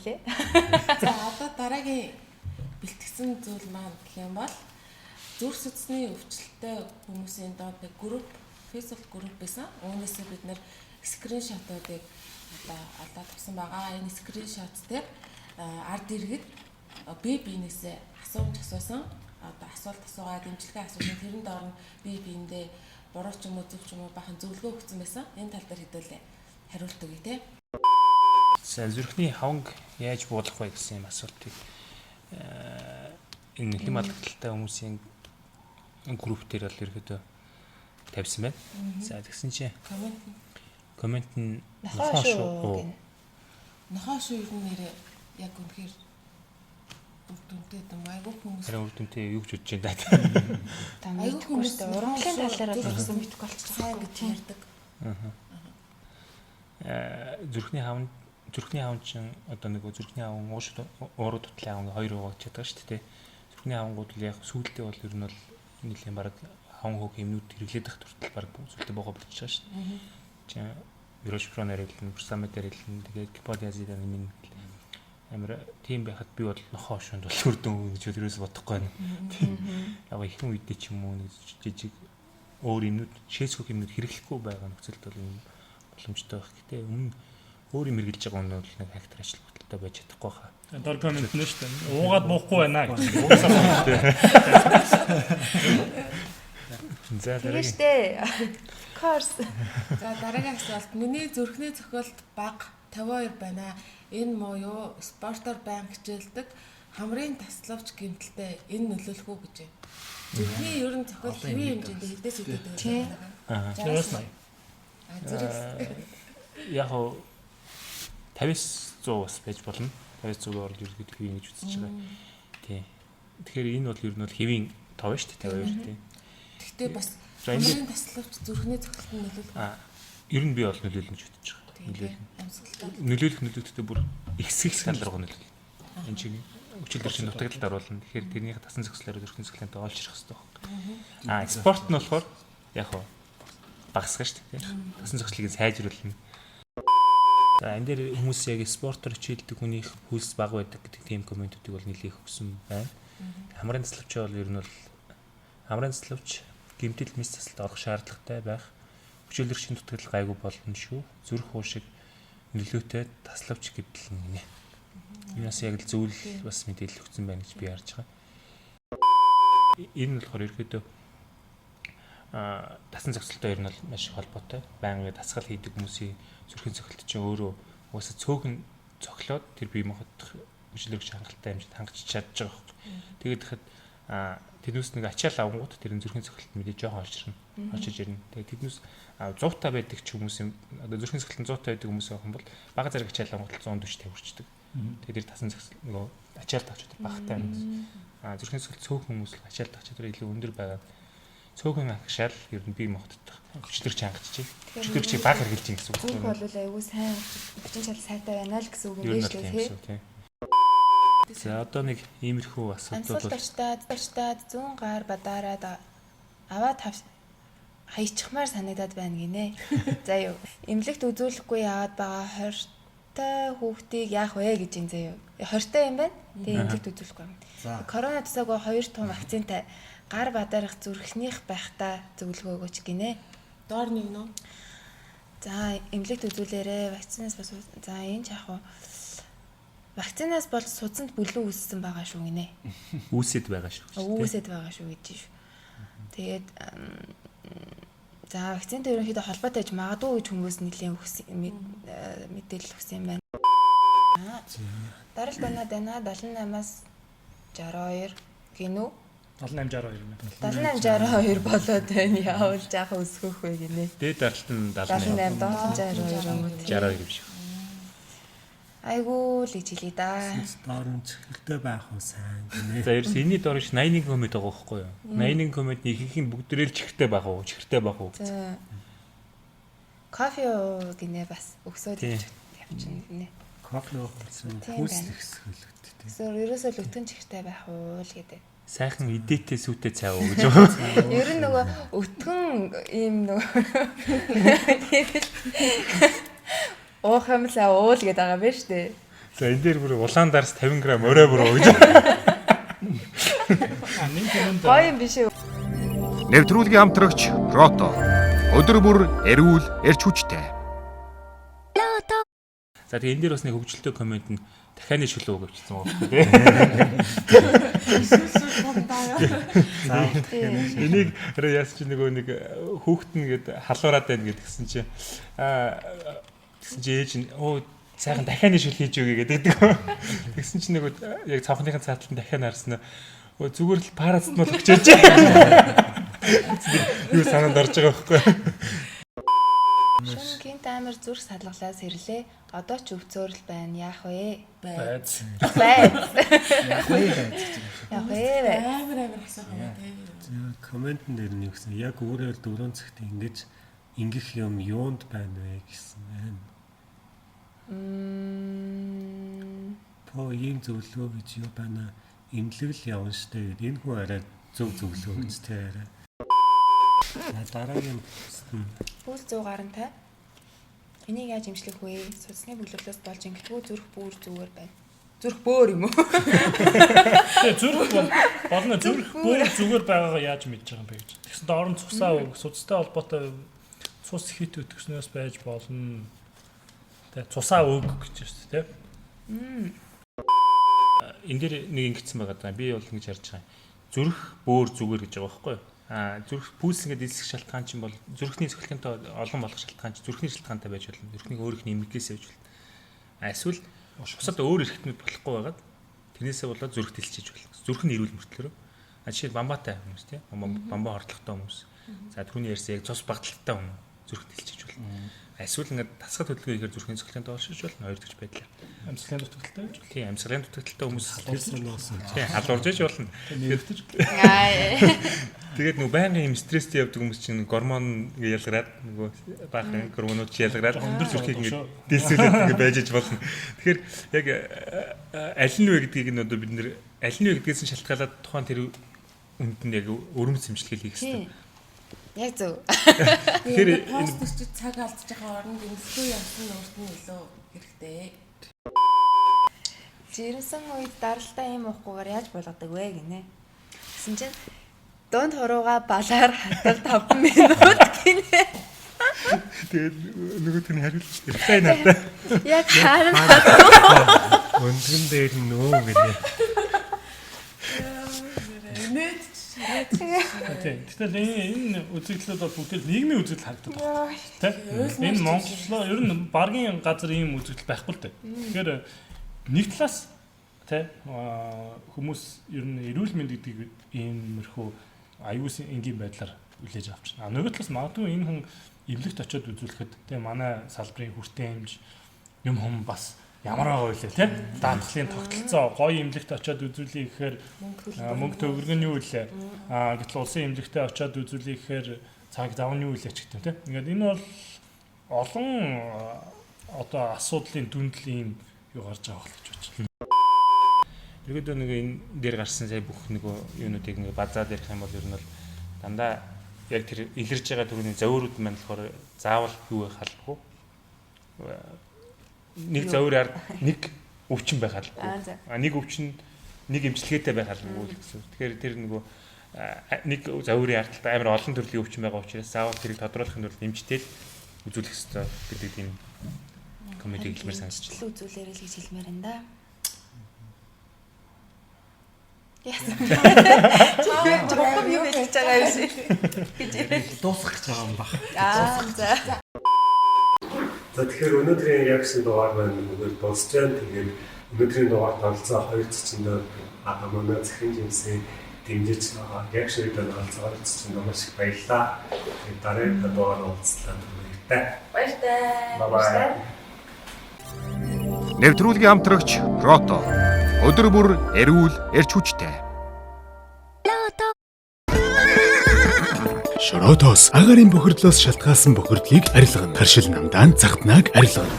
лээ. За, одоо дараагийн бэлтгэсэн зүйл маань гэх юм бол зүрх судасны өвчлөлттэй хүмүүсийн доод нэг групп, Facebook групп байсан. Үүнээсээ бид нэр screenshot уудыг одоо олоод авсан байгаа. Энэ screenshot дээр ард иргэд бие биенээсээ асуумж асуусан. Одоо асуулт асуугаад, дэмжлэгээ асуусан. Тэрэн доор нь бие биендээ буруу ч юм уу, зөв ч юм уу бахан зөвлөгөө өгсөн байсан. Энэ тал дээр хэдүүлээ хариулт өгье те. За, зүрхний хаванг яаж буулгах вэ гэсэн юм асуултыг энэ хэм алдагдaltaй хүмүүсийн групп дээр бол ерөөдөө тавьсан байна. За, тэгсэн чинь Comment. Comment нь Нохоо шүү гэнэ. Нохоо шүү ер нь нэрээ яг үнэхээр үр дүнтэй юм, айгүй хүмүүс. Харин үр дүнтэй юу гэж бодож байна да. Та Айгүй мэдэхгүй хүмүүс шүү дээ. Урамлын нохоо тал дээр шүү, бол ерөөсөн мэдэхгүй болчих сайн жоох гэж ярьдаг. Зүрхний хаван чинь одоо нэг зүрхний хаван, ууруу дутлын хаван, хоёр угааж чаддаг шүү дээ. Зүрхний хавангууд л яг сүүлдээ бол ер нь бол нэлийн бараг хаван хөөх юмнууд хэрэглээд байх хүртэл бараг сүүлдээ боогоо болчихж байгаа шүү дээ. Чинь Верошпирон хэрэглэн, Фуросемид хэрэглэн, тэгээд Гипотиазид минь амар тийм байхад би бол нохоо шүнд бол үр дүн гэж ерөөс бодохгүй байна. Яг ихэнх үедээ ч юм уу нэг жижиг өөр юмнууд, шээсгөх юмнууд хэрэглэхгүй байгаа нөхцөлд бол юм боломжтой байх. Гэтэ өмнө өөр юм хэрэглэж байгаа хүн бол нэг хактер ажил бүтэлтэй байж чадахгүй хаа. Дор comment нэ шүү дээ. Уугаад муухгүй байна гэж. Уусаа. За, Тэгээ дараагийн. штэ. Of course. За, дараагийн асуулт. Миний зүрхний цохилт бага 52 байна. Энэ муу юу? Спортоор байнга хичээлдэг. Хамрын таславч гэмтэлтэй энэ нөлөөлөх үү гэж байна. Зүрхний ер нь цохилт Одоо хэвийн юм хэмжээнд хэдээс хэдэд Тий. байдаг? 60-аас 80. А, зэрэг. Яг уу 50-100 бас байж болно. 50-100 орол ерөөдөө хэвийн гэж үзэж байгаа. Тий. Тэгэхээр энэ бол ер нь бол хэвийн тов шүү дээ, 52 тий. Гэхдээ бас За, энэ хамрын таславч зүрхний цохилтод нөлөөлөх. А, ер нь би бол нөлөөлнө гэж бодож байгаа. Тийм. Нөлөөлнө. Амьсгалтай. Нөлөөлөх нөлөөттэй бүр ихсэх тал руу нөлөөлнө. Энэ чинь хүчил төрчин дутагдалд оруулна. Тэгэхээр тэрнийх тасан зохицлоор зүрхний цохилттой олж ирэх хэрэгтэй байхгүй. А, спорт нь болохоор яг хуу багасгах шүү дээ. Тасан зохицлыг сайжруулна. За, энэ дээр хүмүүс яг спортоор хичээлдэг хүнийх пульс бага байдаг гэдэг тийм comment үүдийг бол нэлээх өгсөн байна. Хамрын таславч бол ер нь бол хамрын таславч гэмтэл мэс засалд орох шаардлагатай байх. Хүчөөлөгчийн дутагдал гайгүй болно шүү. Зүрх уушиг нөлөөтэй таславч гэмтэл гинэ. Энэ бас яг л зөвл бас мэдээлэл өгсөн байна гэж би харж байгаа. Энэ нь болохоор ерөөдөө тасан зохицолтой ер нь бол маш их холбоотой. Байнгын дасгал хийдэг хүмүүсийн зүрхийн цохилт чинь өөрөө угаасаа цөөхөн цохлоод тэр бие махбодох хүчлэгч хангалттай хэмжээнд хангаж чадж байгаа байхгүй. Тэгээд тэгэхэд тэднээс нэг ачаал авангууд тэр зүрхийн цохилт мэдээ жоохон олчирна. Олчиж ирнэ. Тэгээд тэднээс 100 та байдаг ч хүмүүсийн одоо зүрхийн цохилт нь 100 та байдаг хүмүүс байх юм бол бага зэрэг ачаал авангууд 140 50 хүрчдэг. Тэгээд тэр тасан зохицол нөгөө ачаал таах чадвар багатай юм. Зүрхийн цохилт цөөхөн хүмүүс л ачаал таах чадвар илүү өндөр байгаа. Цөөхөн агшаал ер нь бие махбодох хүчлэгч хангаж чинь. Хүчлэгчийг бага хэрэглэж чинь гэсэн үг. Зүрх бол айгүй сайн хүчин чадал сайтай байна л гэсэн үг юм Ер нь байна бол шүү тийм дээ тий. гэсэн үг тийм. За, одоо нэг иймэрхүү асуудал Амьсгал бол туртаад зүүн гар бадаараад аваад хаячихмаар санагдаад байна гинэ. За юу. Эмнэлэгт үзүүлэхгүй яваад байгаа 20-тай хүүхдийг яах вэ гэж юм заяа. 20-тай юм байна. Тэгээ эмнэлэгт үзүүлэхгүй юм. За. Корона тусаагүй, хоёр тум вакцинтай, гар бадаарах зүрхнийх байхдаа зөвлөгөө өгөөч гинэ. Доор нэг нөө. За, эмнэлэгт үзүүлээрэ, вакцинаас бас за энэ ч яах вэ? Вакцинаас болж судсанд бүлүү үүссэн байгаа шүү гинэ. Үүсэд байгаа шүү дээ. Үүсэд байгаа шүү гэж шүү. Тэгээд за вакцинтай ерөнхийдөө холбоотой байж магадгүй гэж хүмүүс нэлийн өгсөн мэдээлэл өгсөн юм байна. Даралт байна дана 78-аас 62 гинүү. 78 62 юм байна. 78 62 болоод байна. Яавал жаахан өсгөх вэ гинэ. Дээд даралт нь 78. 78, доод нь 62 юм уу? 62 юм шиг. Айгуу л гэж хэлье да. Доор нь чихэртэй байх уу сайн гинэ. За, ерөөс энэний доор 81 comment байгаа байхгүй юу? 81 comment ихэнх нь бүгдээрээ л чихэртэй байх уу, чихэртэй байх уу гэж. За. Кофе уу гинэ, бас өксөөд явчихна гинэ. Кофе уух гэсэн Тийм пульс байна. ихсгэлүүд тий. Эсвэл ерөөсөө л өтгөн чихэртэй байх уу л гэдэг. Сайхан идээтэй сүйтэй цай уу гэж. Ер нь нөгөө өтгөн ийм нөгөө тийм л уух юм л уул гэдэг байгаа юм байна шүү дээ. За энэ дээр бүр улаан дарс 50 г орой бүрөө гэж. А нэг юмд Гоё юм биш үү? Нэвтрүүлгийн хамтрагч Рото. Өдөр бүр эрүүл эрч хүчтэй. За тэгээ энэ дээр бас нэг хөгжилтэй комент нь дахианы шүлөө гэвчихсэн байгаа байхгүй тий. Энийг арай яасан чи нөгөө нэг хүүхэд нь гээд халуураад байна гэдгсэн чи аа тэгсэн чи ээж нь оо сайхан дахианы шүл хийж өгье гэдэг. Тэгсэн чи нөгөө яг цавхныхын цаатал нь дахиад харсан нь өө зүгээр л парацетамол өгчөөч. Юу санаанд орж байгаа байхгүй. Шүн гинт амар зүрх салгалаа сэрлээ. Одоо ч өвцөөр л байна. Яах вэ? байц. Байц. Яг вэ байж гэж юм шиг. Яах вэ? Байц. Амар амар асуух юм тий. За комментэн дээр нь юу гэсэн яг өөрөөр 4 цагт ингэж ингэх юм юунд байна вэ гэсэн байна. Мм. По ийм зөвлөгөө гэж юу байна? Имлэг л явна штэ гэд энэ хүн арай зөв зөвлөгөө гэж тэ арай. За дараагийн пост нь Пүл 100 гарантай. Энийг яаж имжлэх вэ? Судасны бүлэглээс болж ингэдэггүй зүрх бүүр зүгээр байна. Зүрх бөөр юм уу? Тэгээ зүрх бол болно зүрх бүр зүгээр байгаагаа яаж мэдж байгаа юм бэ гэж. Тэгсэн доор нь цусаа өг, судастай холбоотой цус хит өтгснөөс байж болно. Тэ цусаа өг гэж байна шүү дээ, тэ. Энэ дээр нэг ингэсэн байгаа даа. Би бол ингэж харж байгаа юм. Зүрх бөөр зүгээр гэж байгаа байхгүй юу? Аа зүрх пульс ингээд илсэх шалтгаан чинь бол зүрхний цохилттой олон болох шалтгаан чинь зүрхний шалтгаантай байж болно. Зүрхний өөрийнх нь эмгэгээс байж болно. А эсвэл бусад өөр эрхтнүүд болохгүй байгаад тэрнээсээ болоод зүрхт илчиж болно. Зүрх нь эрүүл мөртлөөрөө. А жишээ нь бамбаатай хүмүүс тийм бамбаа хордлоготой хүмүүс. За түүний ярьсан яг цус багталтай хүн зүрхт илчиж болно. А эсвэл ингээд тасгал хөдөлгөөн ихээр зүрхний цохилттой олшиж болно. Хоёр дахь байдлаар. Амьсгалын дутагдaltaй байж болно. Тийм амьсгалын дутагдaltaй хүмүүс тэр санаас тийм халуурж иж болно. Нэрвтэж. Аа. Тэгээд нөгөө байнгын юм стресстэй явдаг хүмүүс чинь гормон ингээ ялгараад нөгөө баахан гормонууд чи ялгараад Өндөр зүрхийг шүү. ингээ дэлсүүлээд ингээ байж иж болно. Тэгэхээр яг аль нь вэ гэдгийг нь одоо бид нэр аль нь вэ гэдгээс нь шалтгаалаад тухайн тэр үнд нь яг өрөмц хэмжлэгийг хийх хэрэгтэй. Тийм. Яг зөв. Тэгэхээр Тэгэхээр пост чи цаг алдаж байгаа оронд эмнэлгүй явсан нь өөрт нь илүү хэрэгтэй. Жирэмсэн үед даралтаа юм уухгүйгээр яаж болгодог вэ гинэ. Тэгсэн чинь дунд хурууга балаар хатал 5 минут гинэ. Тэгээд нөгөө тэрний хариулт шүү дээ. Сайн надаа. Яг харна. өндгөн дээр нь нөө гэнэ. Нээд Тийм. Гэтэл энэ үзэгдлүүд бол бүгд л нийгмийн үзэгдэл харагдаад байна. Тэ? Энэ Монголоо ер нь баргийн газар ийм үзэгдэл байхгүй л дээ. Тэгэхээр нэг талаас тэ хүмүүс ер нь эрүүл мэнд гэдгийг иймэрхүү аюул энгийн байдлаар хүлээж авчихна. А нөгөө талаас магадгүй энэ хүн эмнэлэгт очиод үзүүлэхэд тэ манай салбарын хүртээмж юм хүм бас ямар байгаа вэ тэ даатгалын тогтолцоо гоё эмнэлэгт очиод үзүүлье гэхээр мөнгө төгрөг нь юу вэ? Аа гэтэл улсын эмнэлэгтээ очиод үзүүлье гэхээр цаг зав нь юу вэ ч гэдэг тийм. Ингээд энэ бол олон одоо асуудлын дүндл ийм юу гарч байгаа байх гэж бодож байна. Ерөөдөө нэг энэ дээр гарсан сая бүх нөгөө юунуудыг нэг базаад ярих юм бол ер нь бол дандаа яг тэр илэрж байгаа түрүүний зовиурууд маань болохоор заавал юу байх албагүй. Нэг зовиур ард нэг өвчин байх албагүй. Аа, за. А нэг өвчин нэг эмчилгээтэй байх албагүй л гэсэн. Тэгэхээр тэр нөгөө нэг зовиурын ард талд амар олон төрлийн өвчин байгаа учраас заавал тэрийг тодруулахын тулд эмчтэй л үзүүлэх ёстой гэдэг тийм комедиг хэлмээр санагдчихлаа. Имжлэл үзүүлээрэй л гэж хэлмээр энэ да. Яасан. Жоохон юм хэлж байгаа юм шиг гэж яриад. Дуусгах гэж байгаа юм баг. Аа за. За тэгэхээр өнөөдрийн реакшн дугаар маань бүгд дуусч байна. Тэгээд өнөөдрийн дугаарт оролцсон хоёр зочиндоо манай захин жимсээ дэмжиж реакшн үед оролцсон хоёр зочиндоо маш их баярлалаа. Тэгээд дараагийн дугаар уулзлаа баяртай. Баяртай. Bye bye. Нэвтрүүлгийн хамтрагч Рото. Өдөр бүр эрүүл эрч хүчтэй. Шоротоос агарын бохирдлоос шалтгаалсан бохирдлыг арилгана. Таршил намдаан захтнааг арилгана.